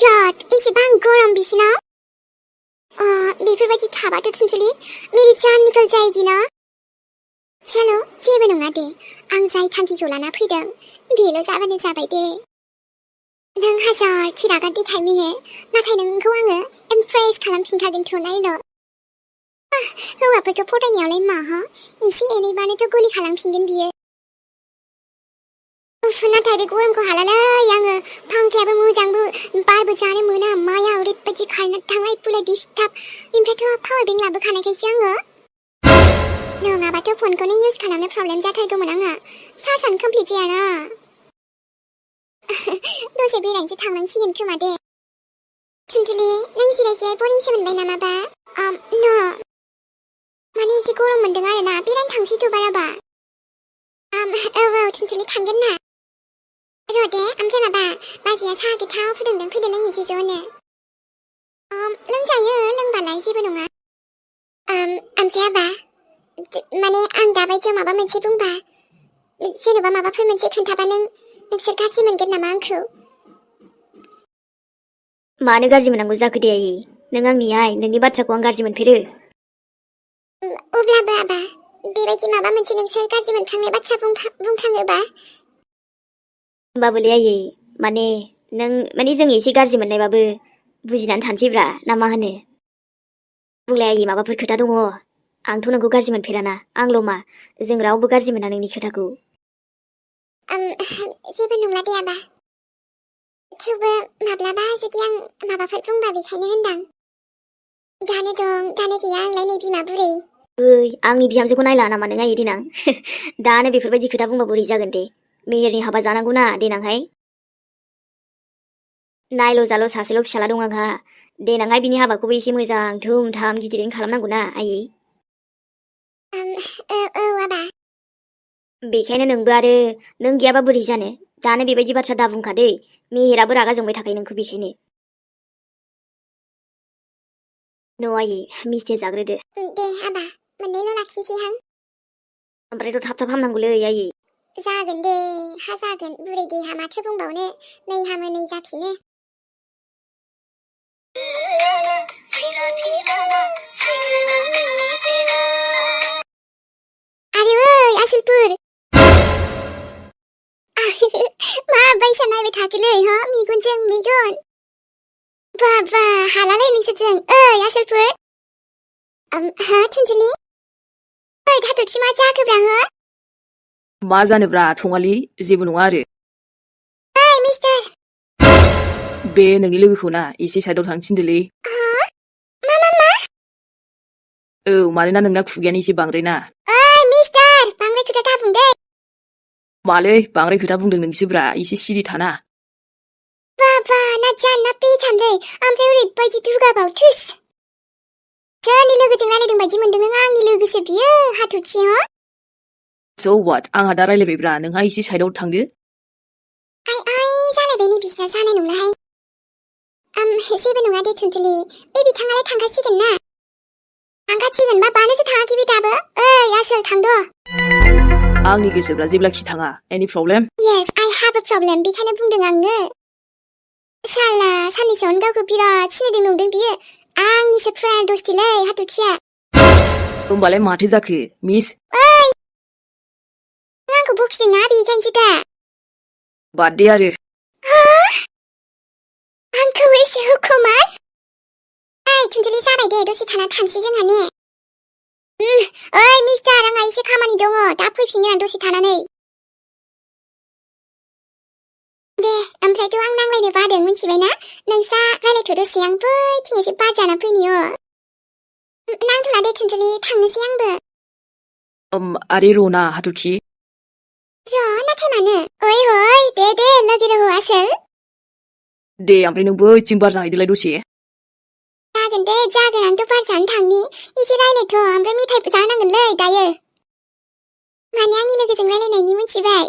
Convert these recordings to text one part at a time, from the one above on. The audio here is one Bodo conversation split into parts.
यार एसेबां गरम बिसिनाव बेफोरबायदि थाबाथ' थुनसुलि मेरी जान निकल जाएगी ना चलो जेबो नङा दे आं जाय थांखिखौ लाना फैदों बेल' जाबानो जाबाय दे नों हाजार खिरागा देखाय मेहेर नाथाय नोंखौ आङो इमप्रेस खालामफिनखागोनथ' नायल' हौवाफोरखौ फरायनायावलाय मा हो एसे एनैबानोथ' गलि खालामफिनगोन बियो नाथाय बे गरमखौ हालालै आङो फांखायाबो मोजांबो बारबो जानो मोना माया ओरैबायदि खारना थांलाय फैलाय डिस्टार्ब ओमफ्रायथ' पावार बेंक लाबोखानायखायसो आङो नङाबाथ' फनखौनो इउज खालामनो प्रब्लेम जाथारगौमोन आंहा चार्जआनो कमप्लिट जायाना दसे बेरायनोसो थांनांसिगोन खोमा दे थुनथुलि नों जिराय जिराय बरिंसो मोनबाय नामाबा न माने एसे गरम मोनदों आरोना बेरायनो थांसैथ' बाराबा औ थुनथुलि थांगोन ना र' दे ओमफ्राय माबा बाजैया साहा गोथाव फुदुंदों फैदो लोंहैसै ज'नो लोंजायो लोंबालाय जेबो नङा ओमफ्राय आबा माने आं दाबायदियाव माबा मोनसे बुंबा जेनेबा माबाफोर मोनसे खोन्थाबा नोंसोर गाज्रि मोनगोन नामा आंखौ मानो गाज्रि मोननांगौ जाखो दे आयै नों आंनि आइ नोंनि बाथ्राखौ आं गाज्रि मोनफेरो अब्लाबो आबा बेबायदि माबा मोनसे नोंसोर गाज्रि मोनखांनाय बाथ्रा बुंफ्लाङोबा होमबाबोलै आयै माने जों एसे गाज्रि मोननायबाबो बुजिनानै थानोसैब्रा ना मा होनो बुंलाय आयै माबाफोर खोथा दङ आंथ' नोंखौ गाज्रि मोनफेराना आंल' मा जों रावबो गाज्रि मोना नोंनि खोथाखौ जेबो नंला दे आबा थेवबो माब्लाबा जुदि आं माबाफोर बुंबा बेखायनो होनदां दानो दं दानो गैया आंलाय नै बिमा बुरै आंनि बिहामजोखौ नायला नामा नों आयै देनां दानो बेफोरबायदि खोथा बुंबा बोरै जागोन दे मेहेरनि हाबा जानांगौना देनांहाय नायल' जाल' सासेल' फिसाला दं आंहा देनांहाय बिनि हाबाखौबो एसे मोजां धुम धाम गिदिरैनो खालामनांगौ ना आयै औ आबा बेखायनो नोंबो आरो नों गैयाबा बोरै जानो दानो बेबायदि बाथ्रा दा बुंखादै मेहेराबो रागा जोंबाय थाखायो नोंखौ बेखायनो न' आयै मिस्टे जाग्रोदो दे आबा मोननैल' लाखिनोसैहां ओमफ्रायथ' थाब हामनांगौलै आयै जागोन दे हा जागोन बुरै देहा माथो बुंबावनो नै हामो नै जाफिनो आरे ओइ आसोलफोर मा बायसा नायबाय थाखोलै हो मेगनजों मेगन बाबा हालालै नोंसोरजों ओइ आसोलफोर हा थुनजुलि ओइ धाथरथि मा जाखोब्रा हो मा जानोब्रा थङालि जेबो नङा आरो ओइ मिस्टार बे नोंनि लोगोखौ ना एसे साइडआव थांनो थिनदोलै मा औ मानोना नोंना खुगायानो एसे बांद्राय ना ओइ मिस्टार बांद्राय खोथा दाबुं दे मालै बांद्राय खोथा बुंदों नोंसोब्रा एसे सिरि थाना बाबा ना जान ना पेचानलै ओमफ्राय ओरैबायदि दुगाबाव थुस सोरनि लोगोजों रायलायदों बायदि मोनदों नों आंनि लोगोसो बियो हाथरखि हो सो वाट आंहा दा रायलायबायब्रा नोंहा एसे साइडआव थांदो आइ जालायबाय नै बिसिना जानाय नंलाहाय जेबो नङा दे थुनथुलि बे बिथाङालाय थांखासिगोन ना थांखासिगोनबा बानोसो थाङाखै बे दाबो ओइ आसोल थांद' आंनि गोसोब्रा जेब्लाखि थाङा एनि problem yes I have a problem बेखायनो बुंदों आङो साला साननैसोआवनो गावखौ बिराद सिनायदों नंदों बियो आंनिसो फुराना दस्तिलै हाथरखिया होमबालाय माथो जाखो मिस ओइ नों आंखौ बखिदों ना बेखायनोसो दा बाद दे आरो आंखौ एसे हुखुमान ओइ थुनथुलि जाबाय दे दसे थाना थांसै जोंहा ने ओइ मिस्टार आंहा एसे खामानि दङ दा फैफिनो आं दसे थानानै दे ओमफ्रायथ' आं नांलायनो बादों मिथिबायना नोंस्रा रायलायथ' दसे आं बैथिं एसे बार जाना फैनि नांथ'ला दे थुनथुलि थांनोसै आंबो आरे रना हाथरखि नाथाय मानो ओइ हय दे लोगो रहो आसोल दे ओमफ्राय नों बैथिं बार जाहैदोलाय दसे जागोन दे जागोन आंथ' बार जानो थांनि एसे रायलायथ' ओमफ्राय मेथाइबो जानांगोनलै दायो माने आंनि लोगोजों रायलायनायनि मिथिबाय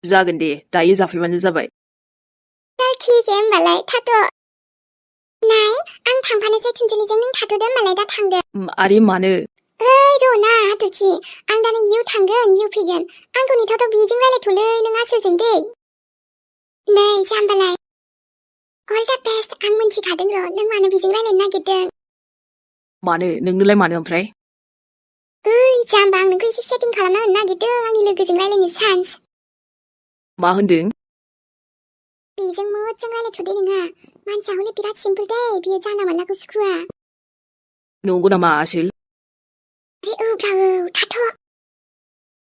जागोन दे दायो जाफैबानो जाबाय चल ठीक है होमबालाय थाथ' नाय आं थांफानोसै थुनथुलिजों नों थाथ'दो होमबालाय दा थांदो आरे मानो ओइ रना हाथरखि आं दा नै इउ थांगोन इउ फैगोन आंखौ नेथावथ' बेजों रायलायथ'लै नों आसोलजों दे नै जाम्बालाय All the best आं मोनथिखादों र' नों मानो बिजों रायलायनो नागिरदों मानो नोंनोलाय मानो ओमफ्राय ओइ जाम्बा आं नोंखौ एसे सेटिं खालामना होनो नागिरदों आंनि लोगोजों रायलायनो चान्स मा होनदों बेजों मोजां रायलायथ'दे नोंहा मानसिया हले बिराद सिम्पोल दे बियो जानला मानलाखौ सुखुआ नंगौ नामा आसोल अरे औ थाथ'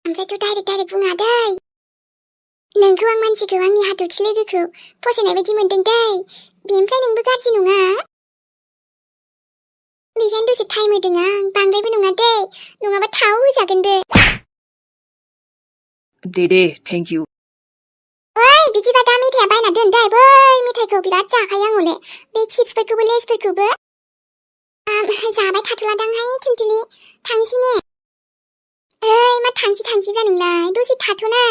ओमफ्रायथ' डाइरेक्ट बुङा दै नोंखौ आं मानसिखौ आंनि हाथरखि लोगोखौ फसायनाय बायदि मोनदों दै बेनिफ्राय नोंबो गाज्रि नङा बेखायनो दसे टाइम होदों आं बांद्रायबो नङा दै नङाबा थाव होजागोनबो दे थेंक इउ ओइ बिदिबा दा मेथाइया बायना दोन दै बै मेथाइखौ बिराद जाखायो आं हले बे चिप्सफोरखौबो लेसफोरखौबो जाबाय थाथ'लादांहाय थुनथुलि थांसै ने ओइ मा थांसैब्रा नोंलाय दसे थाथ'ना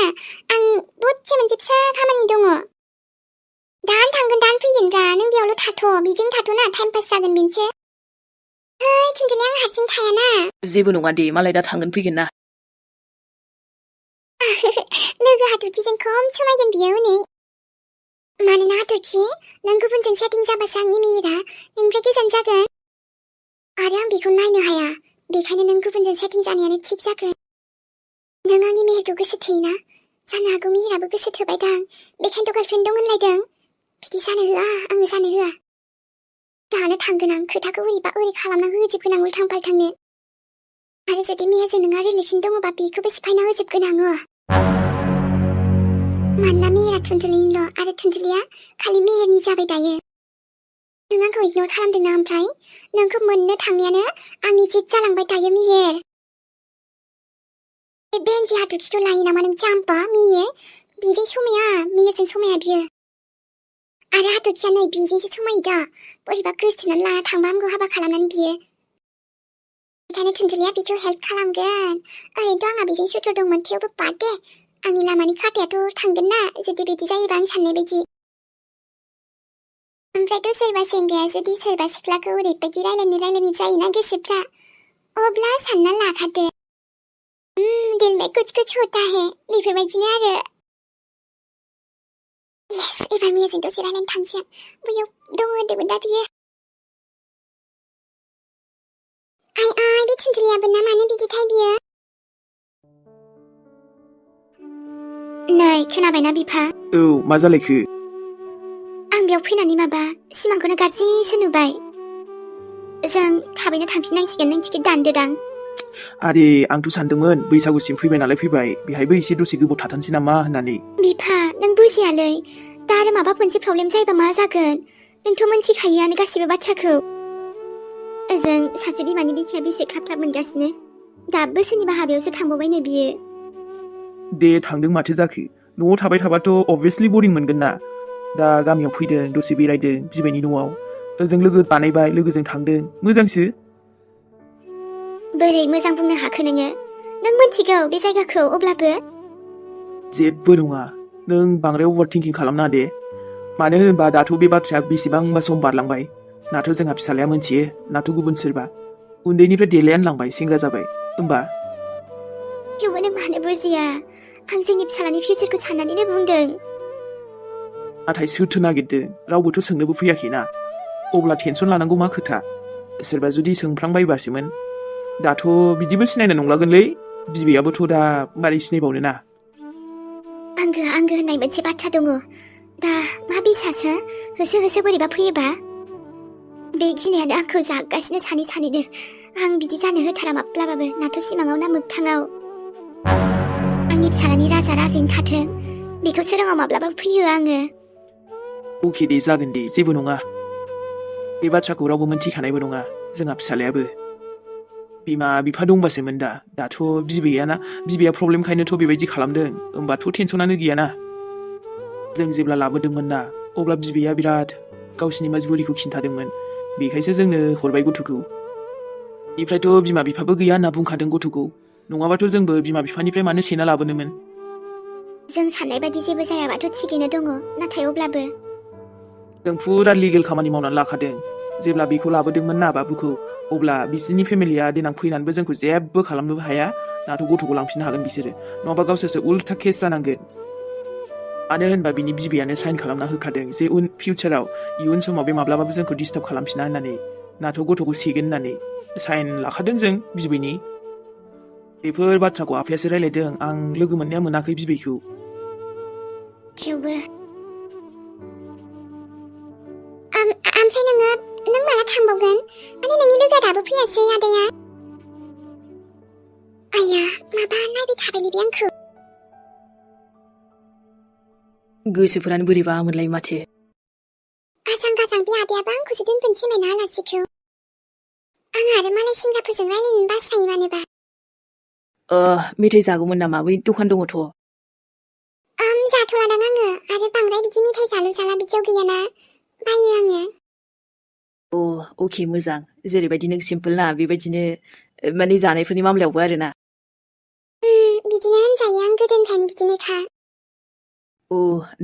आं दसे मोनसे फिसा खामानि दङ दान फैगोनब्रा नों बेयावल' थाथ' बिजों थाथ'ना टाइम पास जागोन बेनोसो ओइ थुनथुलि आं हारसिं थायाना जेबो नङा दे मालाय दा थांगोन फैगोन ना लोगो हाथरखिजों खम समायगोन बियो हनै मानोना हाथरखि नों गुबुनजों सेटिं जाबासो आंनि मेहेरा नोंनिफ्राय गोजान जागोन आरो आं बेखौ नायनो हाया बेखायनो नों गुबुनजों सेटिं जानायानो थिग जागोन नों आंनि मेहेरखौ गोसो थोयोना जानो हागौ मेहेराबो गोसो थोबायदां बेखायनोथ' गार्लफ्रेन्ड दं होनलायदों बिदि जानो होआ आङो जानो होआ दानो थांगोन आं खोथाखौ ओरैबा ओरै खालामना होजोबगोन आं उल्थां फाल्थांनो आरो जुदि मेहेरजों नोंहा रिलेसन दङबा बेखौबो सिफायना होजोबगोन आङो मानोना मेहेरा थुनथुलिनिल' आरो थुनथुलिया खालि मेहेरनि जाबाय दायो नों आंखौ इगनर खालामदोंना ओमफ्राय नोंखौ मोननो थांनायानो आंनि जित जालांबाय दायो मेहेर बे बेन्जि हाथरखिखौ लायो नामा नों जाम्बा मेहेर बिजों समाया मेहेरजों समाया बियो आरो हाथरखिया नै बिजोंसो समायो दा बोरैबा गोसथोनानै लाना थांबा आंखौ हाबा खालामनानै बियो बेखायनो थुनथुलिया बिखौ हेल्प खालामगोन ओरैनोथ' आंहा बेजों सुथुर दंमोन थेवबो बाद दे आंनि लामानि खाथायाथ' थांगोन ना जुदि बिदि जायोबा आं साननाय बायदि ओमफ्रायथ' सोरबा सेंग्राया जुदि सोरबा सिख्लाखौ ओरैबायदि रायलायनो जायोना गोसोफ्रा अब्ला सानना लाखादो दिल में कुछ होता है बेफोरबायदिनो आरो येस एबार मेहेरजों दसे रायलायनो थांसै आं बैयाव दङ होनदोंमोन दा बियो आइ बे थुनथुलियाबो ना मानो बिदिथाय बियो नै खोनाबायना बिफा औ मा जालायखो आं बेयाव फैनानै माबा सिमांखौनो गाज्रिसो नुबाय जों थाबैनो थांफिननांसिगोन नों टिकेट दानदोदां आरे आंथ' सानदोंमोन बैसागुसिम फैबाय नालाय फैबाय बेहायबो एसे दसे गोबाव थाथानसै नामा होननानै बिफा नों बुजियालै दा आरो माबा मोनसे प्रब्लेम जायोबा मा जागोन नोंथ' मोनथिखायोआनो गासिबो बाथ्राखौ ओजों सासे बिमानि बिखाया बेसे ख्लाब मोनगासिनो दाबो सोरनिबा हाबायावसो थांबावबायनो बियो दे थांदों माथो जाखो न'आव थाबाय थाबाथ' अबभियासलि बरिं मोनगोन ना दा गामियाव फैदों दसे बेरायदों बिबायनि न'आव ओजों लोगो बानायबाय लोगोजों थांदों मोजांसो बोरै मोजां बुंनो हाखो नोङो नों मोनथिगौ बे जायगाखौ अब्लाबो जेबो नङा नों बांद्राय अभार थिंकिं खालामना दे मानो होनबा दाथ' बे बाथ्राया बेसेबांबा सम बारलांबाय नाथ' जोंहा फिसालाया मोनथियो नाथ' गुबुन सोरबा उन्दैनिफ्राय देलायानो लांबाय सेंग्रा जाबाय होमबा थेवबो नों मानो बुजिया आं जोंनि फिसालानि फिउचारखौ साननानैनो बुंदों नाथाय सोरथो नागिरदों रावबोथ' सोंनोबो फैयाखैना अब्ला टेनसन लानांगौ मा खोथा सोरबा जुदि सोंफ्रांबायबासोमोन दाथ' बिदिबो सिनायनाय नंलागोनलै बिबैयाबोथ' दा मारै सिनायबावनो ना आंगो होननाय मोनसे बाथ्रा दङ दा मा बिसासो होसो बोरैबा फैयोबा बे गिनायानो आंखौ जागासिनो सानैनो आं बिदि जानो होथारा माब्लाबाबो नाथ' सिमाङाव ना मोगथाङाव आंनि फिसालानि राजा राजायैनो थाथों बेखौ सोराङाव माब्लाबाबो फैयो आङो अके दे जागोन दे जेबो नङा बे बाथ्राखौ रावबो मोनथिखानायबो नङा जोंहा फिसालायाबो बिमा बिफा दंबासोमोन दाथ' बिबैया प्रब्लेमखायनोथ' बेबायदि खालामदों होमबाथ' टेनसनानो गैयाना जों जेब्ला लाबोदोंमोन ना अब्ला बिबैया बिराद गावसिनि मजबुरिखौ खिन्थादोंमोन बेखायसो जोंनो हरबाय गथ'खौ बेनिफ्रायथ' बिमा बिफाबो गैया होनना बुंखादों गथ'खौ नङाबाथ' जोंबो बिमा बिफानिफ्राय मानो सेना लाबोनोमोन जों साननाय बायदि जेबो जायाबाथ' थिगैनो दङ नाथाय अब्लाबो जों फुरा लिगेल खामानि मावनानै लाखादों जेब्ला बेखौ लाबोदोंमोन ना बाबुखौ अब्ला बिसोरनि फेमिलिया देनां फैनानैबो जोंखौ जेबो खालामनोबो हाया नाथ' गथ'खौ लांफिननो हागोन बिसोरो नङाबा गावसोरसो उल्था केस जानांगोन मानो होनबा बिनि बिबैयानो साइन खालामना होखादों जे फिउचाराव इयुन समाव बे माब्लाबाबो जोंखौ डिस्टार्ब खालामफिना होननानै नाथ' गथ'खौ सेगोन होननानै साइन लाखादों जों बिबैनि बेफोर बाथ्राखौ आफायासो रायलायदों आं लोगो मोननाया मोनाखै बिबैखौ थेवबो ओमफ्राय नों माला थांबावगोन माने नोंनि लोगोआ दाबो फैयासै आदाया आया माबा नायबाय थाबायलै बे आंखौ गोसोफोरानो बोरैबा मोनलायो माथो आजां गाजां बे आदायाबो आंखौसो दोनफैनो थिनबायना आलासिखौ आं आरो मालाय सेंग्राफोरजों रायलायनो बास्रायो मानोबा मेथाइ जागौमोन नामा बै दखान दङथ' जाथ'लादां आङो आरो बांद्राय बिदि मेथाइ जालु जाला बिदियाव गैयाना बायो आङो अके मोजां जेरैबायदि नों सिम्पोल ना बेबायदिनो माने जानायफोरनि मामलायावबो आरोना बिदिनो होनजायो आं गोदोनिफ्रायनो बिदिनोखा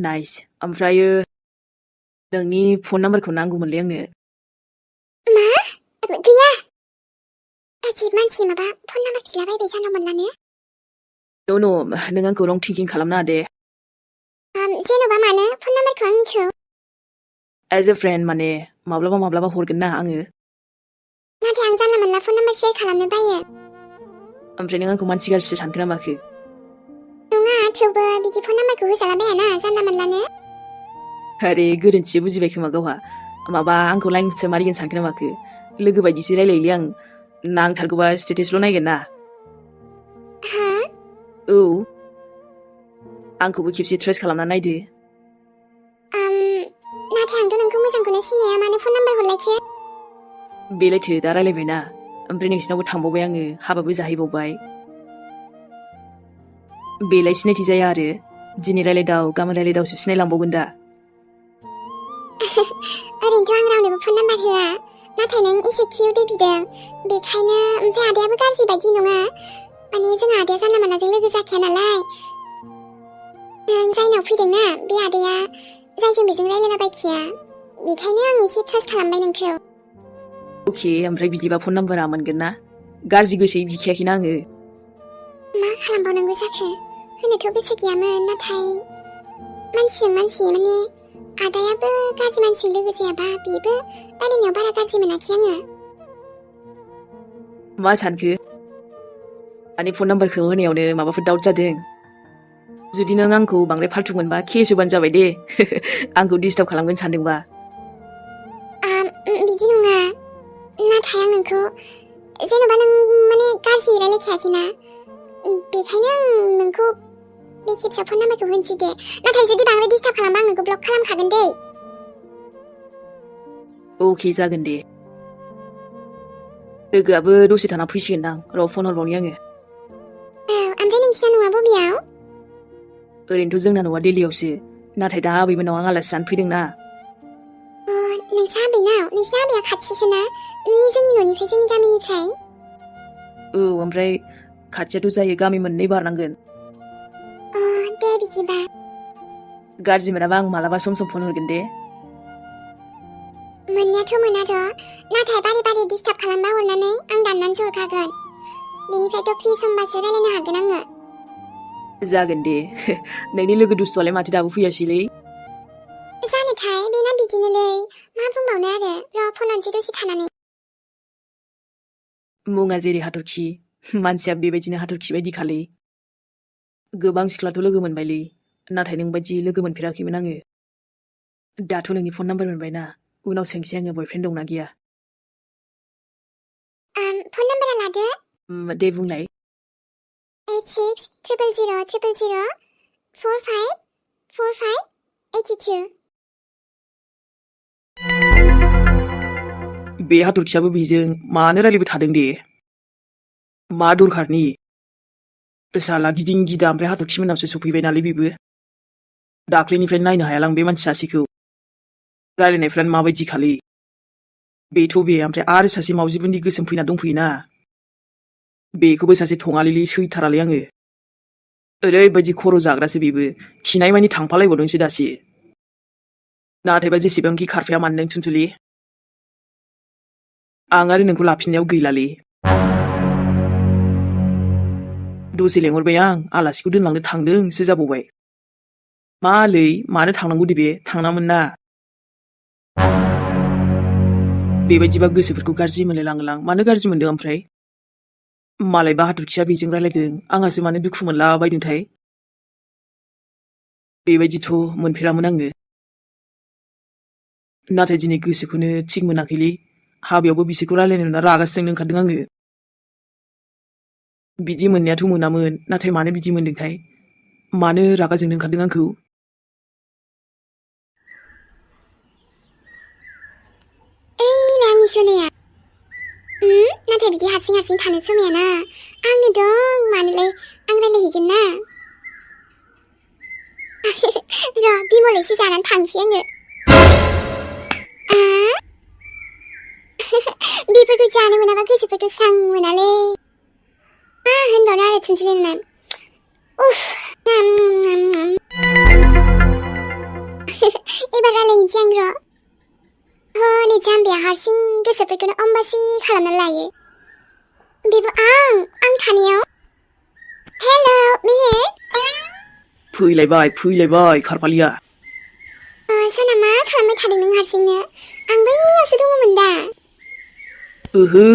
नाइस ओमफ्रायो नोंनि फन नाम्बारखौ नांगौमोनलै आंनो मा गैया अजीब मानसि माबा फन नाम्बार बिलाबायबाय जानला मोनलानो नों आंखौ रं थिंकिं खालामनाङा दे जेन'बा मानो फन नाम्बारखौ आंनिखौ एज ए फ्रेन्ड माने माब्लाबा हरगोन ना आङो नाथाय आं जानला मोनला फन नाम्बार शेयार खालामनो बायो ओमफ्राय नों आंखौ मानसि गाज्रिसो सानखो ना माखो नङा थेवबो बिदि फन नाम्बारखौ होजाला बायाना जानला मोनलानो अरे गोरोन्थि बुजिबाय खोमा गावहा माबा आंखौ लाइनसो मारिगोन सानखो ना माखो लोगो बायदिसो रायलायोलै आं नांथारगौबा स्टेटासल' नायगोन ना हा आंखौबो खेबसे ट्रेस खालामना नायदो नाथाय आंथ' नोंखौ मोजांखौनो सिनाया मानो फन नाम्बार हरलायखो बेलायथो दा रायलायबायना ओमफ्राय नोंसिनावबो थांबावबाय आङो हाबाबो जाहैबावबाय बेलाय सिनायथि जाया आरो दिनै रायलायदाव गाबोन रायलायदावसो सिनायलांबावगोन दा ओरैनोथ' आं रावनोबो फन नाम्बार होआ नाथाय नों एसे किउट बिदों बेखायनो ओमफ्राय आदायाबो गाज्रि बायदि नङा माने जोंहा आदाया जानला मानलाजों लोगो जाखाया नालाय नों जायनाव फैदोंना बे आदाया जायजों बेजों रायलायलाबायखाया बेखायनो आं एसे ट्रास्ट खालामबाय नोंखौ अके ओमफ्राय बिदिबा फन नाम्बारा मोनगोन ना गाज्रि गोसोयै बिखायाखैना आङो मा खालामबावनांगौ जाखो होनोथ' गोसो गैयामोन नाथाय मानसिजों मानसि माने आदायाबो गाज्रि मानसिजों लोगो जायाबा बेबो रायलायनायाव बारा गाज्रि मोनाखै आङो मा सानखो माने फन नाम्बारखौ होनायावनो माबाफोर डाउट जादों जुदि नों आंखौ बांद्राय फाल्थु मोनबा केस होबानो जाबाय दे आंखौ डिस्टार्ब खालामगोन सानदोंबा बिदि नङा नाथाय आं नोंखौ जेन'बा नों माने गाज्रि रायलायखायाखैना बेखायनो आं नोंखौ बे खेबसेयाव फन नाम्बारखौ होनोसै दे नाथाय जुदि बांद्राय डिस्टार्ब खालामबा आं नोंखौ ब्लक खालामखागोन दे अके जागोन दे लोगोआबो दसे थाना फैसिगोनदां र' फन हरबावनि आङो ओमफ्राय नोंसिना न'आ बबेयाव ओरैनोथ' जोंना न'आ दिल्लीयावसो नाथाय दा आबैमोनाव आं आलासि जानो फैदोंना नोंसा आबैया खाथिसोना नोंनि जोंनि न'निफ्राय जोंनि गामिनिफ्राय ओमफ्राय खाथियाथ' जायो गामि मोननै बारनांगोन दे बिदिबा गाज्रि मोनाबा आं मालाबा सम फन हरगोन दे मोननायाथ' मोनाथ' नाथाय बारे बारे डिस्टार्ब खालामबा हरनानै आं दाननानैसो हरखागोन बेनिफ्रायथ' फ्रि समबासो रायलायनो हागोन आङो जागोन दे नोंनि लोगो दुस्थुआलाय माथो दाबो फैयासैलै जानोथाय बेना बिदिनोलै मा बुंबावनो आरो र' फन हरनोसै दसे थानानै मुङा जेरै हाथरखि मानसिया बेबायदिनो हाथरखि बायदि खालै गोबां सिख्लाथ' लोगो मोनबायलै नाथाय नों बायदि लोगो मोनफेराखैमोन आङो दाथ' नोंनि फन नाम्बार मोनबायना उनाव सोंसै आङो बयफ्रेन्ड दंना गैया फन नाम्बारा लादो दे बुंलाय 860000454582 बे हाथरखियाबो बेजों मानो रायलायबाय थादों दे मा दरखारनि साला गिदिं गिदा ओमफ्राय हाथरखि मोननावसो सफैबाय नालाय बेबो दाख्लैनिफ्राय नायनो हायालां बे मानसि सासेखौ रायलायनायफ्रानो माबायदि खालै बेथ' बे ओमफ्राय आरो सासे मावजि बुन्दि गोसोम फैना दंफैयोना बेखौबो सासे थङालिलि सैथारालै आङो ओरैबायदि खर' जाग्रासो बेबो खिनाय मानि थांफालायबावदोंसो दासो नाथायबा जेसेबांखि खारफाया मानो नों थुनथुलि आं आरो नोंखौ लाफिननायाव गैलालै दसे लेंहरबाय आं आलासिखौ दोनलांनो थांदोंसो जाबावबाय मालै मानो थांनांगौ दे बे थांनामोन ना बेबायदिबा गोसोफोरखौ गाज्रि मोनलायलाङोलां मानो गाज्रि मोनदों ओमफ्राय मालायबा हाथरखिया बेजों रायलायदों आंहासो मानो दुखु मोनला बायदोंथाय बेबायदिथ' मोनफेरामोन आङो नाथाय दिनै गोसोखौनो थिग मोनाखैलै हाबायावबो बिसोरखौ रायलायनो मोनना रागासो जोंनो ओंखारदों आङो बिदि मोननायाथ' मोनामोन नाथाय मानो बिदि मोनदोंथाय मानो रागा जोंनो ओंखारदों आंखौ ओइ आंनि सनाया नाथाय बिदि हारसिं हारसिं थानो समायाना आंनो दं मानोलाय आं रायलायहैगोन ना र' बिमल एसे जानानै थांसै आङो बेफोरखौ जानो मोनाबा गोसोफोरखौ स्रां मोनालै मा होनबावनो आरो थुनसुलिनो उफ एबार रायलायनोसै आं र' हनै जाम्बिया हारसिं गोसोफोरखौनो अम्बासि खालामना लायो बेबो आं थानायाव हेल' मिहिर फैलायबाय खारफालिया सना मा खालामबाय थादों नों हारसिंनो आं बैयावसो दङमोन दा ओहो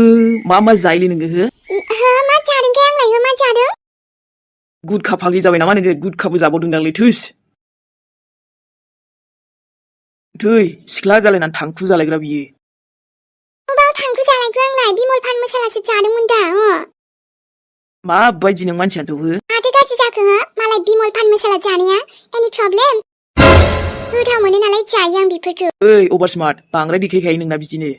मा जायोलै नोङो हो मा जादोंथाय आंलाय हो मा जादों गुदखा फाग्लि जाबाय नामा नोङो गुदखाबो जाबावदोंदांलै थोस थै सिख्ला जालायनानै थांखु जालायग्रा बियो अबाव थांखु जालायखो आंलाय बिमल पान मसालासो जादोंमोन दा माबायदि नों मानसियाथ' हो माथो गाज्रि जाखो हो मालाय बिमल पान मसाला जानाया एनि प्रब्लेम गोथाव मोनो नालाय जायो आं बेफोरखौ ओइ अभार स्मार्ट बांद्राय देखायखायो नोंना बिदिनो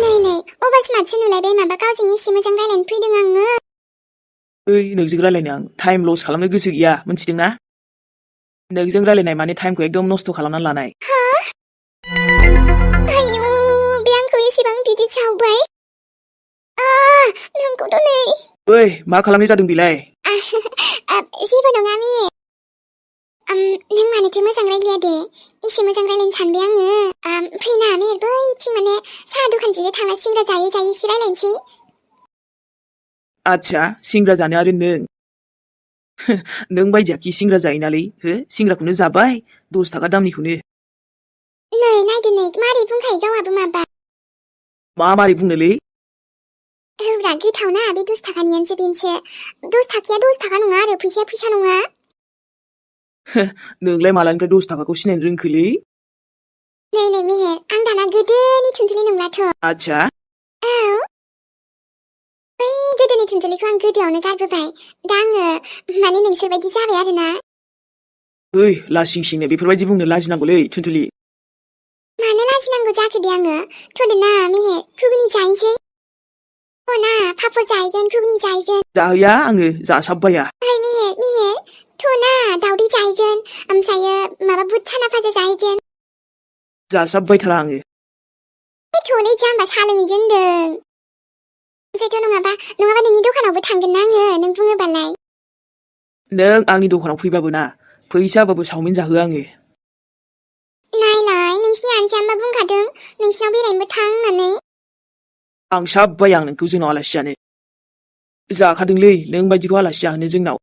नै अभार स्मार्टसो नुलायबाय माबा गावजों एसे मोजां रायलायनो फैदों आङो ओइ नोंजों रायलायनो आं टाइम लस खालामनो गोसो गैया मिन्थिदोंना नोंजों रायलायनाय माने टाइमखौ एकदम नस्थ' खालामनानै लानाय आयु बे आंखौ एसेबां बिदि सावबाय नोंखौथ' नै ओइ मा खालामनाय जादों बेलाय जेबो नङा मि नों मानोथो मोजां रायलाया दे एसे मोजां रायलायनो सानबाय आङो फैना मिहिर बैथिं माने साहा दखानथिंजाय थांना सिंग्रा जायै एसे रायलायनोसै आच्छा सिंग्रा जानो आरो नों बायदियाखि सिंग्रा जायोनालै हो सिंग्राखौनो जाबाय 10 थाखा दामनिखौनो नै नायदो नै मारै बुंखायो गावहाबो माबा मारै बुंनोलै होब्रा गोथावना बे 10 थाखानियानोसो बेनोसो 10 थाखाया 10 थाखा नङा आरो फैसाया फैसा नङा नोंलाय मालानिफ्राय 10 थाखाखौ सिनायनो रोंखोलै नै मिहिर आं दाना गोदोनि थुनथुलि नंलाथ' आच्छा औ बै गोदोनि थुनथुलिखौ आं गोदोआवनो गारबोबाय दा आङो माने नोंसोरबायदि जाबाय आरोना ओइ लासिंसिंनो बेफोरबायदि बुंनो लाजिनांगौलै थुनथुलि मानो लाजिनांगौ जाखो दे आङो थ'दो ना मिहिर घुगुनि जाहैनोसै ना पापर जाहैगोन घुगुनि जाहैगोन जाहैया आङो जासाबबाया ओइ मिहिर थ'ना दावदै जाहैगोन ओमफ्रायो माबा बुट साना भाजा जाहैगोन जासाबबायथारा आङो थ'लै जाम्बा साहा लोंहैगोन होनदों ओमफ्रायथ' नङाबा नोंनि दखानावबो थांगोन ना आङो नों बुङोबालाय नों आंनि दखानाव फैबाबो ना फैसा होबाबो चावमिन जाहोआ आङो नायलाय नोंसिनि आन्टिया मा बुंखादों नोंसिनाव बेरायनोबो थां होननानै आं साबबाय आं नोंखौ जोंनाव आलासि जानो जाखादोंलै नों बायदिखौ आलासि जाहोनो जोंनाव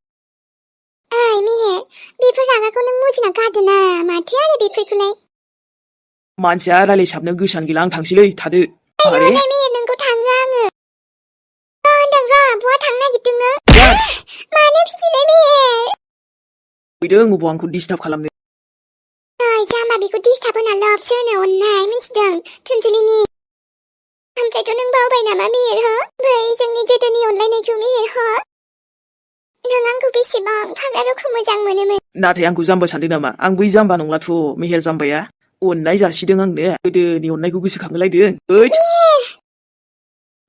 ओइ मिहिर बेफोर रागाखौ नों मुजिना गारदो ना माथो आरो बेफोरखौलाय मानसिया रायलायसाबनो गोसोआनो गैला आं थांसैलै थादो ओइ मिहिर नोंखौ थाङो आङो होनदों र' बहा थांनो नागिरदों नों मानो बिदिलै मिहिर फैदों अबाव आंखौ डिस्टार्ब खालामनो ओइ जाम्बा बेखौ डिस्टार्ब होना लबसो होनो अननाय मिन्थिदों थुनथुलिनि ओमफ्रायथ' नों बावबाय नामा मिहिर हो बै जोंनि गोदोनि अनलायनायखौ मिहिर हो नों आंखौ बेसेबां फाग्ला रोखोम मोजां मोनोमोन नाथाय आंखौ जाम्बा सानदों नामा आं बै जाम्बा नंलाथ' मेहेर जाम्बाया अननाय जासिदों आंनो गोदोनि अननायखौ गोसोखांहोलायदों ओइद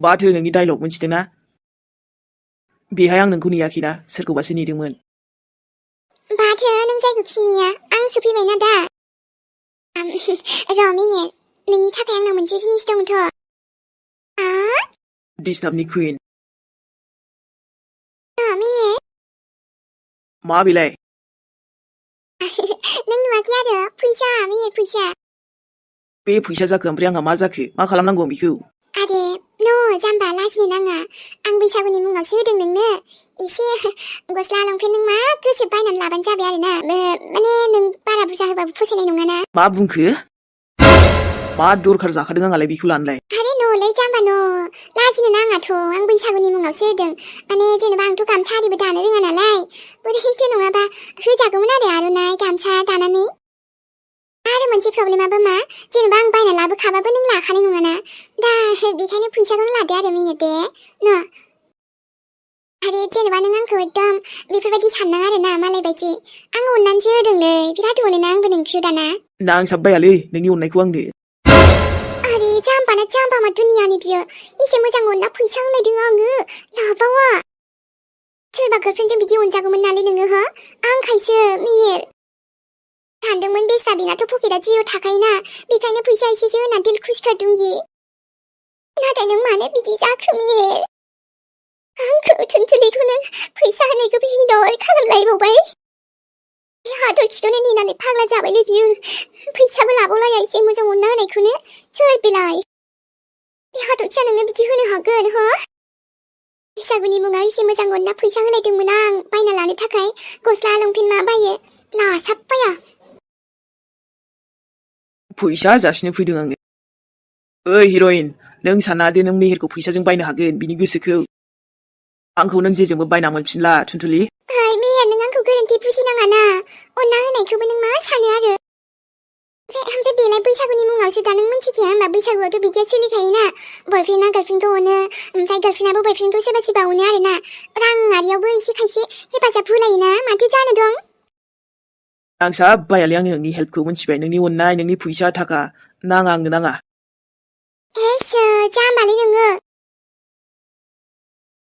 माथो नोंनि डायलग मोनथिदोंना बेहाय आं नोंखौ नेयाखैना सोरखौबासो नेदोंमोन माथो नों जायखौ खिनिया आंसो फैबायना दा र' मिहिर नोंनि थाखाय आंनाव मोनसे जिनिस दंथ' डिस्टार्बनि कुइन मिहिर मा बेलाय नों नुवाखै आरो फैसा मिहिर फैसा बे फैसा जाखो ओमफ्राय आंहा मा जाखो मा खालामनांगौ बेखौ आरे न' जाम्बा लाजिनो नाङा आं बैसागुनि मुङावसो होदों नोंनो एसे गस्ला लंपेन्ट नों मा गोसो बायनानै लाबानो जाबाय आरोना माने नों बारा बुरजा होबाबो फसायनाय नङाना मा बुंखो मा दरखार जाखादों आंहालाय बेखौ लानोलाय आरे न'लै जाम्बा न' लाजिनो नाङाथ' आं बैसागुनि मुङावसो होदों माने जेनेबा आंथ' गामसा आरिबो दानो रोङा नालाय बोरैथो नङाबा होजागौमोन आरो आर'नाइ गामसा दानानै आरो मोनसे प्रब्लेमाबो मा जेनेबा आं बायना लाबोखाबाबो नों लाखानाय नङाना दा बेखायनो फैसाखौनो लादो आरो मेहेर दे न' आरे जेनेबा नों आंखौ एकदम बेफोरबायदि साननाङा आरो ना मालाय बायदि आं अननानैसो होदोंलै बिराद अनोना आंबो नोंखौ दाना नांसाबबायालै नोंनि अननायखौ आंनो आरे जाम्बाना जाम्बामा दुनियानि बियो एसे मोजां अनना फैसा होलायदों आङो लाबावा सोरबा गार्लफ्रेन्डजों बिदि अनजागौमोन नालै नोङो हो आंखायसो मेहेर सानदोंमोन बेस्रा बेनाथ' पकेटआ जिर' थाखायोना बेखायनो फैसा एसेसो होना दिल खुश कर दूंगी नाथाय नों मानो बिदि जाखो मेहेर आंखौ थुनथुलिखौ नों फैसा होनायखौबो हिनदल खालामलायबावबाय हादर खिथ'नो नेनानै फाग्ला जाबायलै बियो फैसाबो लाबावलाया एसे मोजां अनना होनायखौनो सोर बेलाय बे हादरखिया नोंनो बिदि होनो हागोन हो बैसागुनि मुङाव एसे मोजां अनना फैसा होलायदोंमोन आं बायना लानो थाखाय गस्ला लंपेन्ट मा बायो लासाबबाया फैसा जासिनो फैदों आङो ओइ हिर'इन नों साना दे नों मेहेरखौ फैसाजों बायनो हागोन बिनि गोसोखौ आंखौ नों जेजोंबो बायना मोनफिनला थुनथुलि ओइ मेहेर नों आंखौ गोरोन्थि बुजिनाङा ना अनना होनायखौबो नों मा सानो आरो ओमफ्राय बेलाय बैसागुनि मुङावसो दा नों मिन्थिखाया होनबा बैसागुआवथ' बिदिया सोलिखायोना बयफ्रेन्डआ गार्लफ्रेन्डखौ अनो ओमफ्राय गार्लफ्रेन्डआबो बयफ्रेन्डखौ सोरबा सोरबा अनो आरोना राङारियावबो एसे खायसे हेफाजाब होलायोना माथो जानो दं नांसाबबायालै आङो नोंनि हेल्पखौ मिन्थिबाय नोंनि अननाय नोंनि फैसा थाखा नाङा आंनो नाङा एसो जाम्बालै नोङो